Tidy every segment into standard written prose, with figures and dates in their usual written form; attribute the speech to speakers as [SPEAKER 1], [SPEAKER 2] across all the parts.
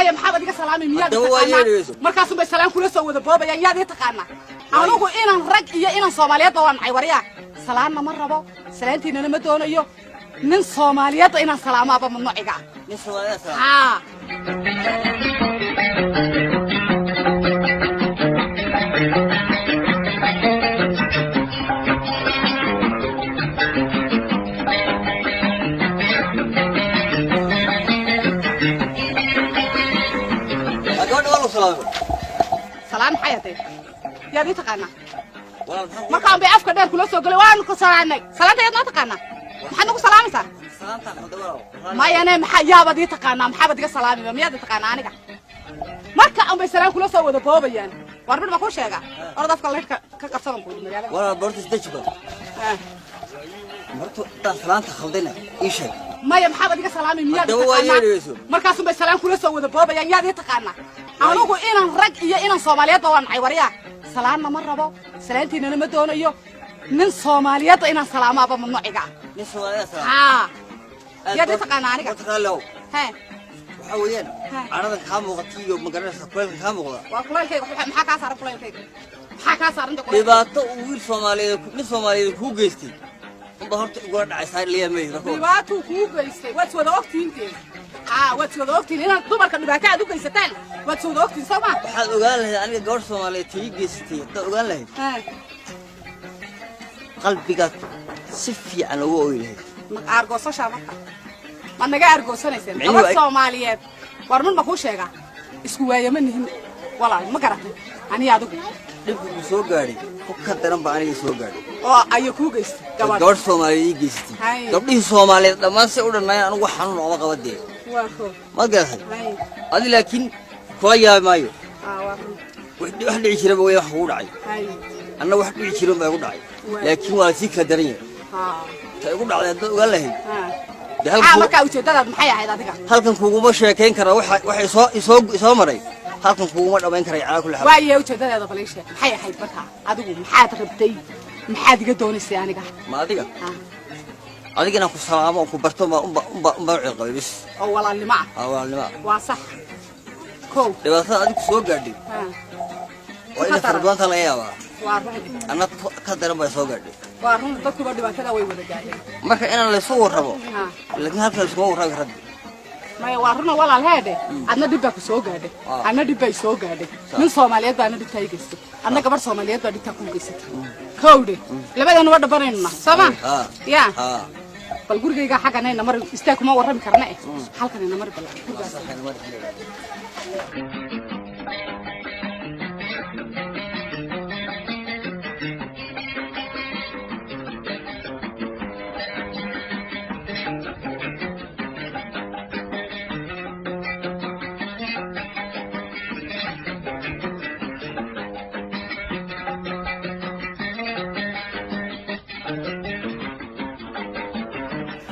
[SPEAKER 1] Maya, maxaad iga salaamay? Miyaad
[SPEAKER 2] Haddaba waa
[SPEAKER 1] taqaanaa?
[SPEAKER 2] yeedhayso.
[SPEAKER 1] Markaasun bay salaan kula soo wada boobayaan. Yaad ii taqaanaa? Anigu inan rag iyo inan Soomaaliyeedba waa nacay. Waryaa, salaanna ma rabo, salaantiinana ma doonayo. Nin Soomaaliyeedba inaan salaamaaba mamnuuciga ah.
[SPEAKER 2] Nin Soomaaliyeed salaam.
[SPEAKER 1] Haa.
[SPEAKER 2] Waa gabadha, waa lagu salaamay.
[SPEAKER 1] Salaan maxay hatay? Yaad ii taqaanaa?
[SPEAKER 2] Walaal, maxaa
[SPEAKER 1] Markaan bay afka dheer kula soo galay, waanu ku salaanay. Salaanta yaad noo taqaanaa? Maxaad nagu salaamaysaa?
[SPEAKER 2] Salaantaan qalda, walaal.
[SPEAKER 1] Mayane, maxaa yaabaad ii taqaanaa? Maxaabaad iga salaamiba? Miyaad ii taqaanaa aniga? Marka unbay salaan kula soo wada boobayaan. War mid ma kuu sheega, orod afka leyrka ka qabsadan kuudi magaalada.
[SPEAKER 2] Walaal, borta isdeji bal. Horta haddaan salaanta khaldayna ii sheeg.
[SPEAKER 1] Maya, maxaad iga salaamay? Miyaad ii
[SPEAKER 2] Haddaba waa
[SPEAKER 1] taqaanaa?
[SPEAKER 2] yeedhayso.
[SPEAKER 1] Markaasun bay salaan kula soo wada boobayaan. Yaad ii taqaanaa? Anigu inan rag iyo inan Soomaaliyeedba waa nacay. Waryaa, salaanna ma rabo, salaantiinana ma doonayo. Nin Soomaaliyeedba inaan salaamaaba mamnuuciga ah.
[SPEAKER 2] Nin Soomaaliyeed salaam.
[SPEAKER 1] Haa, yaad ii taqaanaa aniga?
[SPEAKER 2] Horta raalli.
[SPEAKER 1] He.
[SPEAKER 2] Waxaa weeyaan canadan kaa muuqata iyo magaranaysa kulaylka kaa muuqda.
[SPEAKER 1] Waa kulaylkayga. Maxaa kaa saaran kulaylkayga? Maxaa kaa saaran kulaylkayga?
[SPEAKER 2] Dhibaato uu wiil Soomaaliyeed, nin Soomaaliyeed kuu geystay unba horta igula dhacaysaa liya may marka.
[SPEAKER 1] Dhibaatuu kuu geystay waad is wada ogtihiin dee. Haa, waad is wada ogtihiin inaad dumarka dhibaato aad u geysataan. Waad is wada ogtihiin, soo ma?
[SPEAKER 2] Waxaad ogaan lahayd aniga gabadh Soomaaliyeed tii geysatay haddaad ogaan lahayd, qalbigaad si fiican ugu ooyi lahayd.
[SPEAKER 1] Ma aargoosashaa marka? Ma naga aargoosanayseen?
[SPEAKER 2] Micnuhu
[SPEAKER 1] Gabadh Soomaaliyeed, war mid ma kuu sheegaa, isku waayama nihin walaal, ma garatay? Aniga adigu
[SPEAKER 2] Dhibka ku soo gaadhay ku ka daran baa aniga soo gaadhay.
[SPEAKER 1] Oo aya kuu geystay gabadh?
[SPEAKER 2] Gabadh Soomaaliyeed ii geysatay. Gabdhihii Soomaaliyeed dhammaan say u dhannaayeen anigu wax xanuun ooma qaba dee.
[SPEAKER 1] Waa koo.
[SPEAKER 2] Ma garatay? Adi laakiin kula yaabi maayo.
[SPEAKER 1] Waa run.
[SPEAKER 2] Wax dhici jiraba way wax kugu dhacay. Anna wax dhici jiran baa igu dhacay, laakiin waa sii kala daran yahay. Ta igu dhacday haddaad ogaan lahayd dee halkan
[SPEAKER 1] Markaa ujeeddadaad maxay ahayd adiga?
[SPEAKER 2] Halkan kuguma sheekayn kara waxa isoo maray, halkan kuguma dhamayn karay calaa kulli xaal.
[SPEAKER 1] Waaye, ujeeddadaada bal ii sheeg, maxay ahayd markaa? Adigu maxaad rabtay? Maxaad iga doonaysay aniga?
[SPEAKER 2] Ma adiga? Adiga inaan ku salaamo oo ku barto unba u cilqabay bis.
[SPEAKER 1] Oo walaalnimo ah.
[SPEAKER 2] Aa, walaalnimo ah.
[SPEAKER 1] Waa sax, kow.
[SPEAKER 2] Dhibaatada adigu soo gaadhay waa inay
[SPEAKER 1] Ka daran.
[SPEAKER 2] fara badanta laga yaabaa.
[SPEAKER 1] Waa run.
[SPEAKER 2] Anna ka daran baa soo gaadhay.
[SPEAKER 1] Waa run, dadkuba dhibaatada way wada gaadheen.
[SPEAKER 2] Marka inaan laysu warrabo, laakiin halkan laysuma warrabi rabbi.
[SPEAKER 1] Maya, waa runa walaal. Heedhe, adna dhib baa ku soo gaadhay, adna dhib baa soo gaadhay. Nin Soomaaliyeed baana dhibtaa ii geystay, adna gabadh Soomaaliyeed baa dhibtaa kuu geysatay. Kowdhe, labadeennu waa dhabanayna, soo ma? Ya. Bal gurigayga xagganayna mari, istaag kuma warrami karna eh, halkanayna mari bal gurigaas.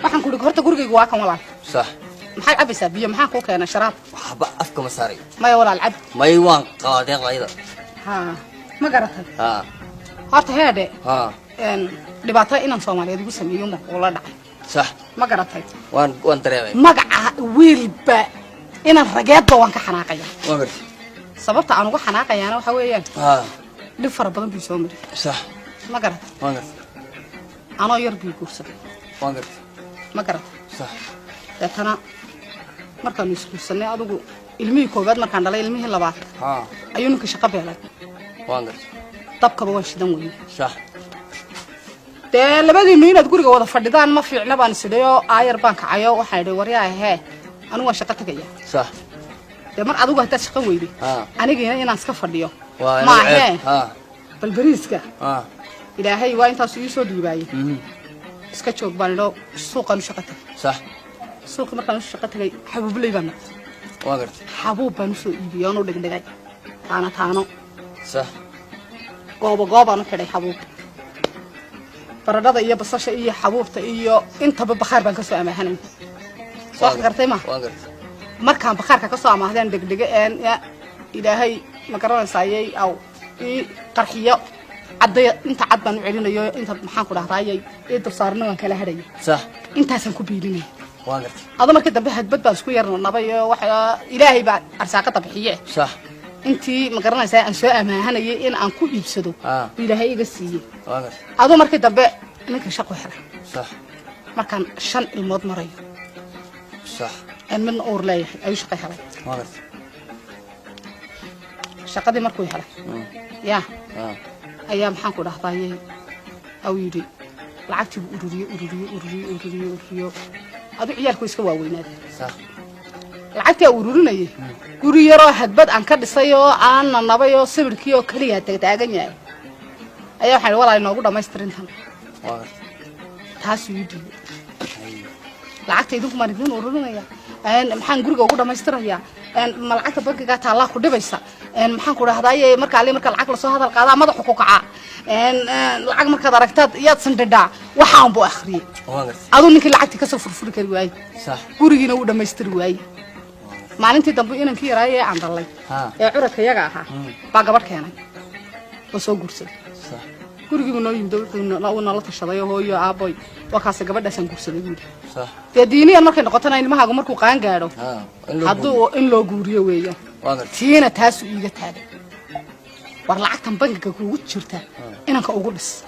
[SPEAKER 1] Waxaan ku idhi, horta gurigaygu waa kan, walaal.
[SPEAKER 2] Sax.
[SPEAKER 1] Maxaad cabaysaa? Biyo? Maxaan kuu keenay? Sharaab?
[SPEAKER 2] Waxba afka ma saaray.
[SPEAKER 1] Maya walaal, cab.
[SPEAKER 2] May, waan qabaa deeqdayda.
[SPEAKER 1] Ha, ma garatay?
[SPEAKER 2] Haa.
[SPEAKER 1] Horta heedhe,
[SPEAKER 2] Haa.
[SPEAKER 1] Dhibaato inaan Soomaaliyeed ugu sameeyo ma ula dhacay.
[SPEAKER 2] Sax.
[SPEAKER 1] Ma garatay?
[SPEAKER 2] Waan dareemay.
[SPEAKER 1] Magaca wiilba inaan rageedba waan ka xanaaqaya.
[SPEAKER 2] Waan gartay.
[SPEAKER 1] Sababta aan uga xanaaqayaana waxa weeyaan dhib fara badan buu soo maray. Ma garatay?
[SPEAKER 2] Waan gartay.
[SPEAKER 1] Anoo yar bii guursaday.
[SPEAKER 2] Waan gartay.
[SPEAKER 1] Ma garatay?
[SPEAKER 2] Sax.
[SPEAKER 1] Deetana markaanu isguursanay, adigu ilmihii koowaad markaan dhalay, ilmihii labaad ayuu ninka shaqo beelay.
[SPEAKER 2] Waan gartay.
[SPEAKER 1] Dabkaba waan shidan weyne.
[SPEAKER 2] Sax.
[SPEAKER 1] Dee labadiinu inaad guriga wada fadhidaan ma fiicna baan isidhayoo, aayar baan kacayo, waxaan idhi, waryaa hee, anigu waan shaqo tegaya.
[SPEAKER 2] Sax.
[SPEAKER 1] Dee mar adigu haddaad shaqo weyday, anigiina inaan iska fadhiyo
[SPEAKER 2] Waa
[SPEAKER 1] maahee.
[SPEAKER 2] Ceeb.
[SPEAKER 1] Bal beriiska Ilaahay waa intaasu ii soo dhiibaayey, iska joog baan idho, suuqaan u shaqo tagay. Suuqi markaan u shaqo tagay, xabuubley baan noqday.
[SPEAKER 2] Waan gartay.
[SPEAKER 1] Xabuub baan usoo iibiyey oon u dhigdhigay taano taano. Goobo goobaan u xidhay xabuub, baradhada iyo basasha iyo xabuubta iyo intaba bakhaar baan kasoo amaahanay. Soo wax gartay ma?
[SPEAKER 2] Waan gartay.
[SPEAKER 1] Markaan bakhaarka kasoo amaahdeen, dhegdhige een ya Ilaahay, ma garanaysayay aw ii qarxiyo cadday, inta cad baan u celinayo, inta maxaan ku dhahdaayay ii dulsaarna waan kala hadhaya. Intaasaan ku biilinaya.
[SPEAKER 2] Waan gartay.
[SPEAKER 1] Ado markii dambe hadbad baan isku yar nabay oo waxa Ilaahay baa arsaaqada bixiye. Intii ma garanaysaa aan soo amaahanayay in aan ku iibsado buu Ilaahay iga siiyey.
[SPEAKER 2] Waan gartay.
[SPEAKER 1] Adoo markii dambe ninka shaqo helay markaan 5 ilmood marayo aan midna uur leeyahay ayuu shaqo helay.
[SPEAKER 2] Waan gartay.
[SPEAKER 1] Shaqadii markuu helay yaa ayaa maxaan ku dhahdayey au yidhi lacagtii buu ururiye, ururiye, ururiye, ururiye, ururiyo. Adu ciyaalku iska waaweynaadeen. Lacagtii aa ururinayay guri yaroo hadbad aan ka dhisay oo aan nanabay oo sawirkii oo keliya tagtaagan yahay ayaa waxaan idhi, walaal, inoogu dhammaystirintan.
[SPEAKER 2] Waan gartay.
[SPEAKER 1] Taasuu ii dhiibay lacagta. Idinku maan idin ururinaya? Maxaan guriga ugu dhammaystirayaa? Ma lacagta bankigaa taallaa ku dhibaysa? Maxaan ku dhahdaye, marka alle marka lacag lasoo hadal qaadaa madaxu ku kacaa. Lacag markaad aragtaad yaad sandhidhaa, waxaan buu akhriyey.
[SPEAKER 2] Waan gartay.
[SPEAKER 1] Aduu ninkii lacagtii kasoo furfuri kari waayey. Gurigiina wuu dhammaystiri waayey. Maalintii dambe inankii yaraaye ee aan dhalay ee curadka yaga ahaa baa gabadh keenay oo soo guursaday. Gurigiibu noo yimid, wuxuu nala tashaday oo hooyo, aaboy, waa kaase gabadhaasaan guursaday buu yidhi. Dee diiniyan markay noqotona ilmahaagu markuu qaan gaadho
[SPEAKER 2] In loo
[SPEAKER 1] hadduu in loo guuriyo weeyaan.
[SPEAKER 2] Waan gartay.
[SPEAKER 1] Tiina taasuu iiga taagay, war lacagtan bankiga kuugu jirta inanka ugu dhis.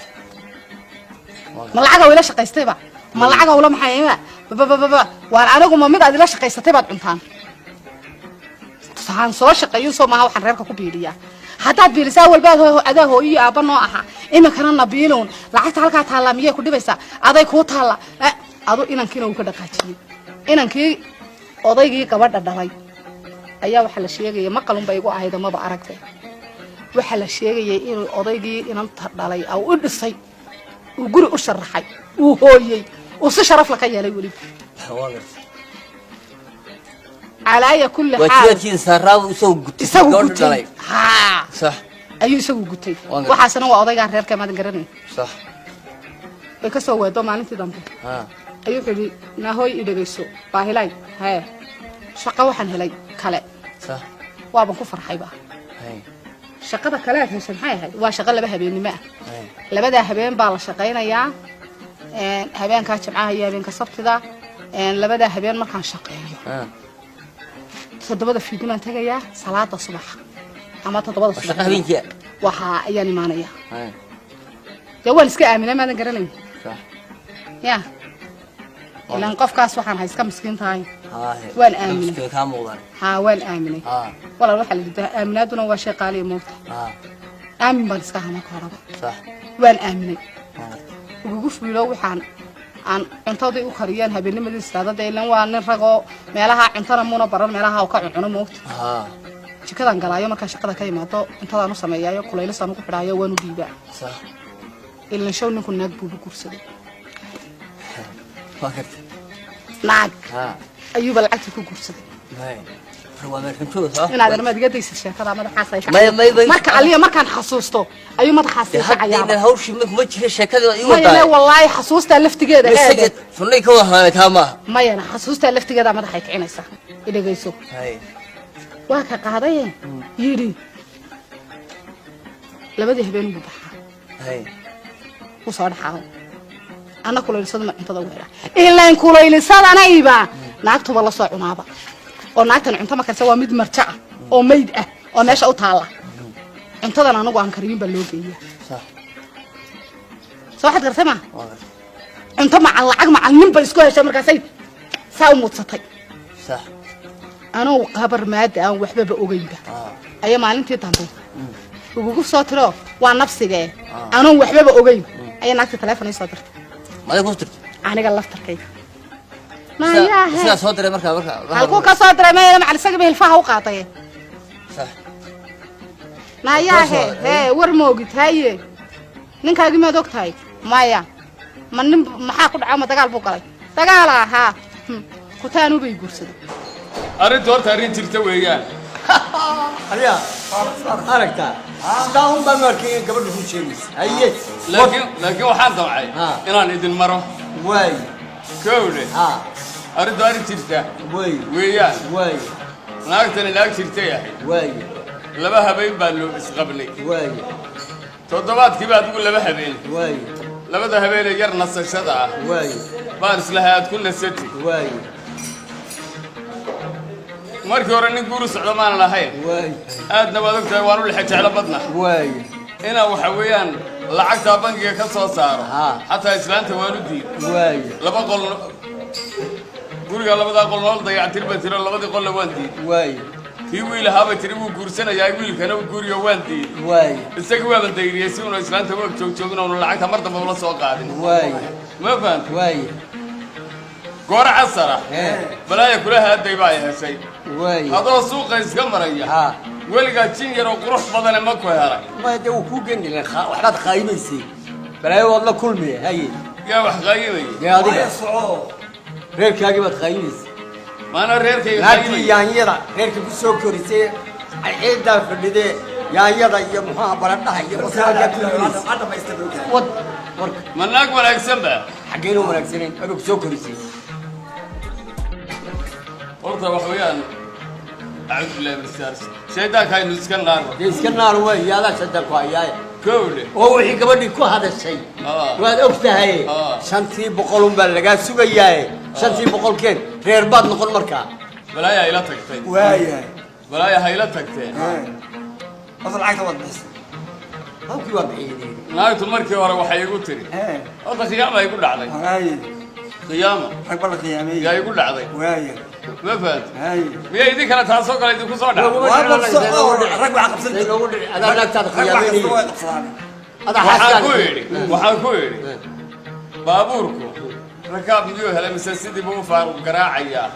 [SPEAKER 1] Ma lacaga ila shaqaystayba? Ma lacaga ula maxay babababa? Waan anigu ma mid aad ila shaqaysatay baad cuntaan? Tusaan soo shaqeeyo soo maaha, waxaan reerka ku biiliyaa haddaad biilisaa walbaad adaa hooyo iyo aabba noo ahaa. Iminkana nabiilown lacagta halkaa taallaa miyay ku dhibaysaa? Aday kuu taalla. Adu inankiina wuu ka dhaqaajiyey. Inankii odaygii gabadha dhalay ayaa waxaa la sheegaya, maqalun bay igu ahayd amaba aragtay, waxaa la sheegayay inuu odaygii inanta dhalay au u dhisay, uu guri u sharaxay, uu hooyey, uu si sharaf la ka yeelay weliba.
[SPEAKER 2] Waan gartay.
[SPEAKER 1] Calaaya kulli xaal,
[SPEAKER 2] waajibaadkiisa saaraabu isagu gutay.
[SPEAKER 1] Isagu
[SPEAKER 2] gabadha
[SPEAKER 1] gutay
[SPEAKER 2] dhalay.
[SPEAKER 1] Haa. Ayuu isagu gutay.
[SPEAKER 2] Waan gartay.
[SPEAKER 1] Waxaasna waa odaygaa reerka, maadan garanayn. Way ka soo weedo maalintii dambe ayuu wuxuu yidhi, naahooy, i dhegayso baahilay, hee, shaqo waxaan helay kale. Waaban ku farxayba. Shaqada kale aad heshay maxay ahayd? Waa shaqo laba habeennimo ah. Labadaa habeen baa la shaqaynayaa, habeenkaa Jimcaha iyo habeenka Sabtida. Labadaa habeen markaan shaqeeyo 7da fiidnimaan tegayaa, salaada subaxa ama 7da
[SPEAKER 2] waa
[SPEAKER 1] subax
[SPEAKER 2] shaqa habeenkii ah.
[SPEAKER 1] Waxaa ayaan imaanayaa. Dee waan iska aaminay, maadan garanayn. Ya ilaan qofkaas waxaan hay iska miskiin tahay. Waan aaminay.
[SPEAKER 2] Miskiin kaa muuqdaan.
[SPEAKER 1] Haa, waan aaminay. Walaal, waxaa la yidhi aaminaaduna waa shay qaaliya, moogta. Aamin baan iska ahaa marka horeba. Waan aaminay.
[SPEAKER 2] Waan gartay.
[SPEAKER 1] Ugugu fiilo waxaan aan cuntadii u kariyeen habeennimadii istaadada, ilan waa nin ragoo meelaha cuntana muuna baran, meelaha uu ka cuncuno, moogta. Jikadan galaayo markaan shaqada ka imaado, cuntadaan u sameeyaayo, kulaylisaan ugu xidhaayo, waan u dhiibaa. Ilan show ninku naag buuba guursaday.
[SPEAKER 2] Waan gartay.
[SPEAKER 1] Naag ayuuba lacagtii ku guursaday.
[SPEAKER 2] May waa meel xuntooda soo
[SPEAKER 1] Inaad armaad iga daysid sheekada madaxaas ay
[SPEAKER 2] May.
[SPEAKER 1] Marka aliya markaan xasuusto ayuu madaxaas
[SPEAKER 2] dee
[SPEAKER 1] ii
[SPEAKER 2] hadda
[SPEAKER 1] kacayaaba.
[SPEAKER 2] inaan hawshii ma kuma jira sheekadii waa ii
[SPEAKER 1] Maya
[SPEAKER 2] wadaa.
[SPEAKER 1] Wallaahi xasuustaa laftigeeda
[SPEAKER 2] isaga
[SPEAKER 1] heede.
[SPEAKER 2] sunnay ka wada hadlay taa maaha.
[SPEAKER 1] Mayana, xasuustaa laftigeeda madaxay kicinaysaa, idhegayso. Waa ka qaadaye yidhi labadii habeen buu baxaa. Wuu soo dhaxaa, anna kulaylisaduma cuntada ugu xidha, ilain kulaylisadanayba naagtuba la soo cunaaba oo naagtan cunto ma karsa, waa mid marjo ah oo mayd ah oo meesha u taalla. Cuntadan anagu aan kariyun baa loo geeyaa. Soo waxaad gartay maa?
[SPEAKER 2] Waan gartay.
[SPEAKER 1] Cunto macal lacag macal nin bay isku heshay, markaasay saa u mudsatay. Anuu qabar maada aan waxbaba ogeynba ayaa maalintii dambe ugugu soo tiro, waa nafsigee, anoon waxbaba ogeyn ayaa naagta teleefon ii soo dirtay.
[SPEAKER 2] Maday ku tirtay?
[SPEAKER 1] Aniga laftarkayga mayaahe.
[SPEAKER 2] Sidaa soo diray markaa markaa
[SPEAKER 1] Halkuu ka soo diray? Maya, macal isagaba hilfaha u qaatay. Nayaahe, hee, war moogid haye, ninkaagii maad og tahay? Maya, ma nin maxaa ku dhaco? Ma dagaal buu galay? Dagaal ahaa kutaanu bay guursaday.
[SPEAKER 3] Arrintu horta arrin jirta weeyaan.
[SPEAKER 4] Adiga aragtaa sidaa un baan u arkay in gabadha ku sheegaysa. Haye.
[SPEAKER 3] Laakiin waxaan damcay inaan idin maro.
[SPEAKER 4] Waay.
[SPEAKER 3] Kowdhe, arrintu arrin jirta
[SPEAKER 4] Way.
[SPEAKER 3] weeyaan.
[SPEAKER 4] Waay.
[SPEAKER 3] Naagtani naag jirtay ahayd.
[SPEAKER 4] Waay.
[SPEAKER 3] 2 habeen baanu isqabnay.
[SPEAKER 4] Waay.
[SPEAKER 3] Toddobaadkiiba adigu 2 habeen.
[SPEAKER 4] Waay.
[SPEAKER 3] Labada habeenee yar nasashada ah.
[SPEAKER 4] Waay.
[SPEAKER 3] Baan islahay aad ku nasati.
[SPEAKER 4] Waay.
[SPEAKER 3] Markii hore nin guuru socdo maanan ahayn.
[SPEAKER 4] Waay.
[SPEAKER 3] Aadna waad ogtahay, waan u lexe jeclo badna
[SPEAKER 4] Waay.
[SPEAKER 3] Inaan waxa weeyaan lacagtaa bangiga ka soo saaro.
[SPEAKER 4] Ha.
[SPEAKER 3] Xataa islaanta waan u diiday.
[SPEAKER 4] Waay.
[SPEAKER 3] Laba qol guriga, labadaa qol nool dayactir bay tiro, labadii qolla waan diiday.
[SPEAKER 4] Waay.
[SPEAKER 3] Kii wiil ahaabay tiri wuu guursanayaa, wiilkana u guuriyo, waan diiday.
[SPEAKER 4] Waay.
[SPEAKER 3] Isagii waaban dayriyey si uuna islaanta u ag joogjoogin oonu lacagta mar damba ula soo qaadin.
[SPEAKER 4] Waay.
[SPEAKER 3] Ma fahanta?
[SPEAKER 4] Waay.
[SPEAKER 3] Goor casara
[SPEAKER 4] Hee.
[SPEAKER 3] balaaya kula haaday baa ay heshay.
[SPEAKER 4] Waay.
[SPEAKER 3] Adoo suuqa iska maraya,
[SPEAKER 4] Ha.
[SPEAKER 3] weligaa jin yar oo qurux badane ma ku helay?
[SPEAKER 4] Ma dee wuu kuu geeni lahaa, waxbaad qaayimaysay, balaayo waad la kulmiye. Haye.
[SPEAKER 3] Yaa wax qaayimaya?
[SPEAKER 4] Dee adiga reerkaagii baad qaayimaysay.
[SPEAKER 3] Maana reerkayga
[SPEAKER 4] Naagtii
[SPEAKER 3] qaayimaya.
[SPEAKER 4] Yaanyada reerka ku soo korisay, cadceedaa fadhidee, yaanyada iyo muxuaha baradhaha iyo basaalkaa ku yimaysay wad warka.
[SPEAKER 3] Ma naag wanaagsan ba?
[SPEAKER 4] Xaggeen u wanaagsanayn aga ku soo korisay?
[SPEAKER 3] Horta wax weeyaan, acuudu billahi min shaar shaydaanka, aynu iska naarno.
[SPEAKER 4] Dee iska naar wey, yaadaa shaytaan ku hayaaye.
[SPEAKER 3] Kowle.
[SPEAKER 4] Oo wixii gabadhii ku hadashay waad og tahay. 500 un baa lagaa sugayaaye, 500 keen, reer baad noqon markaa.
[SPEAKER 3] Balaaya ila tagtay.
[SPEAKER 5] Waayahay.
[SPEAKER 3] Balaaya ha ila tagtee.
[SPEAKER 5] Horta lacagta waad bixisay?
[SPEAKER 4] Halkii waa bixiyey.
[SPEAKER 3] Naagtu markii hore waxay igu tiri, horta khiyaama igu dhacday.
[SPEAKER 5] Haye.
[SPEAKER 3] Khiyaama.
[SPEAKER 5] Rag baa la khiyaameeyey.
[SPEAKER 3] Yaa igu dhacday.
[SPEAKER 5] Waaya.
[SPEAKER 3] Ma fahanta?
[SPEAKER 5] Haye.
[SPEAKER 3] Miya idinkana taasoo kale idinku soo dhacday?
[SPEAKER 5] Rag waxaa qabsan.
[SPEAKER 4] Noogu dhici adaa naagtaada
[SPEAKER 5] Rag wax kasta
[SPEAKER 4] khiyaameynayay.
[SPEAKER 5] way qabsadaan.
[SPEAKER 4] Adaa
[SPEAKER 3] Waxaan
[SPEAKER 4] xaaskaaga.
[SPEAKER 3] ku idhi, waxaan ku idhi, baabuurku rakaab miyuu helay mise sidii buu u faaruq garaacayaa?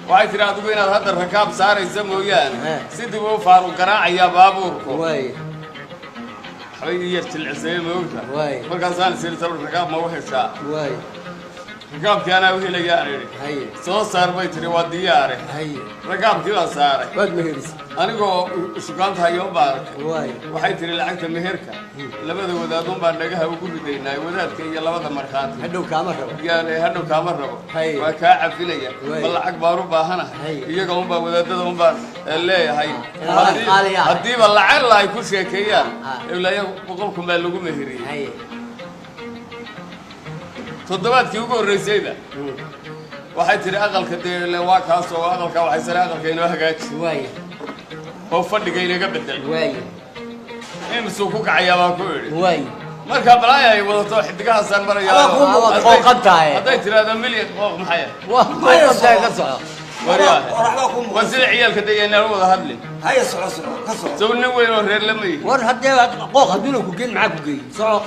[SPEAKER 3] Waxay tihi, adigu inaad hadda rakaab saaraysa mooyaane, sidii buu u faaruq garaacayaa baabuurku.
[SPEAKER 4] Waay.
[SPEAKER 3] Waxbay ii yar jilcisay, ma ogta?
[SPEAKER 4] Waay.
[SPEAKER 3] Markaasaan is idhi, talo rakaab ma u heshaa?
[SPEAKER 4] Waay.
[SPEAKER 3] Rakaabkii anaa u helayaan idhi.
[SPEAKER 4] Haye.
[SPEAKER 3] Soo saar bay tihi, waa diyaare.
[SPEAKER 4] Haye.
[SPEAKER 3] Rakaabkii baan saaray.
[SPEAKER 4] Waad meherisay.
[SPEAKER 3] Anigoo shukaanta hayoo baarakay.
[SPEAKER 4] Waay.
[SPEAKER 3] Waxay tihi, lacagta meherka labada wadaadun baan dhagaha ugu ridaynaa, wadaadka iyo labada markhaati.
[SPEAKER 4] Hadhow kaama rabo.
[SPEAKER 3] Yaan hadhow kaama rabo.
[SPEAKER 4] Haye.
[SPEAKER 3] Waa kaa cafinaya.
[SPEAKER 4] Waay.
[SPEAKER 3] Ma lacag baan u baahanahay?
[SPEAKER 4] Haye.
[SPEAKER 3] Iyaga unbaa, wadaadada unbaan leeyahay.
[SPEAKER 4] Inaad qaali ahay.
[SPEAKER 3] Haddiiba lacag la ay ku sheekeeyaan, ilaa 100,000 baa lagu meheriyey.
[SPEAKER 4] Haye.
[SPEAKER 3] Toddobaadkii ugu horreysayba waxay tihi, aqalka dee le waa kaas oo aqalka waxay sare, aqalka inoo hagaaji
[SPEAKER 4] Waay.
[SPEAKER 3] oo fadhiga inaga bedel.
[SPEAKER 4] Waay.
[SPEAKER 3] Imisuu ku kacayaa baan ku idhi.
[SPEAKER 4] Waay.
[SPEAKER 3] Markaa balaaya ay wadato xidigahaasaan maraya.
[SPEAKER 4] Adaa kuu muuqata, qooqan tahay.
[SPEAKER 3] Hadday tiraahdo milyan, qooq maxay ah?
[SPEAKER 4] Waa qooqan tahay, ka soco.
[SPEAKER 3] Waryaa.
[SPEAKER 5] Qoraxdaa kuu
[SPEAKER 3] Waa
[SPEAKER 5] muuqata.
[SPEAKER 3] sida ciyaalka dee, wada hadlin.
[SPEAKER 5] Haye, soco, soco, ka soco.
[SPEAKER 3] Sow nin weyn oo reer lama yihi?
[SPEAKER 4] War haddee qooq hadduuna ku geyn, maxaa ku geeyey? Soco.